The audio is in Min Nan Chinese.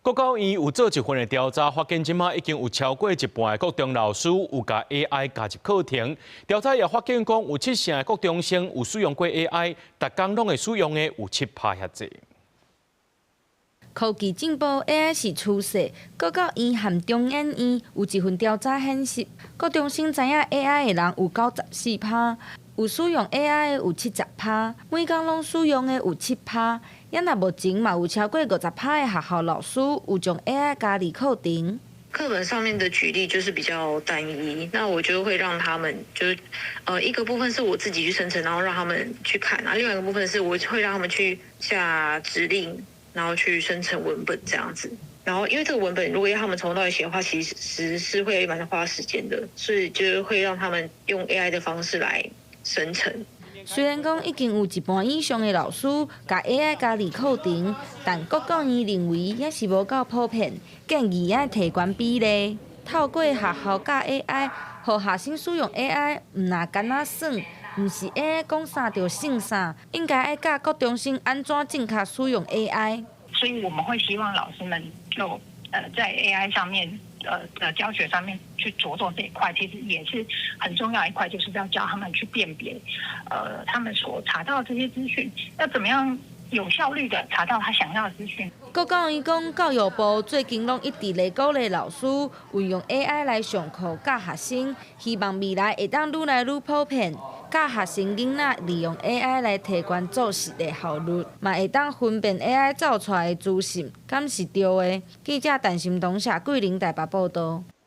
國教院有做一份的調查，發現這馬已經有超過一半的國中老師有共 AI 加入課程。調查也發現講，有七成的國中生有使用過 AI，逐工攏會使用的有7%遐濟。科技進步 AI 是趨勢。國教院和中研院有一份調查顯示，國中生知影 AI 的人有94%，有使用 AI 的有70%，每工攏使用的有7%。猶若目前嘛有超過50%的學校老師有將 AI 加入課程。課本上面的舉例就是比較單一，那我就會讓他們就是，一個部分是我自己去生成，然後讓他們去看，然後另外一個部分是我會讓他們去下指令，然後去生成文本這樣子。然後因為這個文本如果要他們從頭到尾寫的話，其實是會蠻花時間的，所以就會讓他們用 AI 的方式來生成。雖然講已經有一半以上的老師共 AI 加入課程，但國教院認為猶是無夠普遍，建議愛提懸比例，透過學校教 AI，予學生使用 AI，毋若干焦耍，毋是 AI 講啥就信啥，應該愛教國中生按怎正確使用 AI。所以我們會希望老師們就在 AI 上面的教學上面去着重這一塊，其實也是很重要一塊，就是要教他們去辨別，他們所查到的這些資訊，要怎麼樣有效率的查到他想要的資訊。國教院講，教育部最近攏一直咧鼓勵老師運用 AI 來上課教學生，希望未來會當愈來愈普遍，教學生囡仔利用 AI 來提懸做事的效率，嘛會當分辨 AI 造出來的資訊，敢是對的。記者陳心彤、謝桂玲台北報道。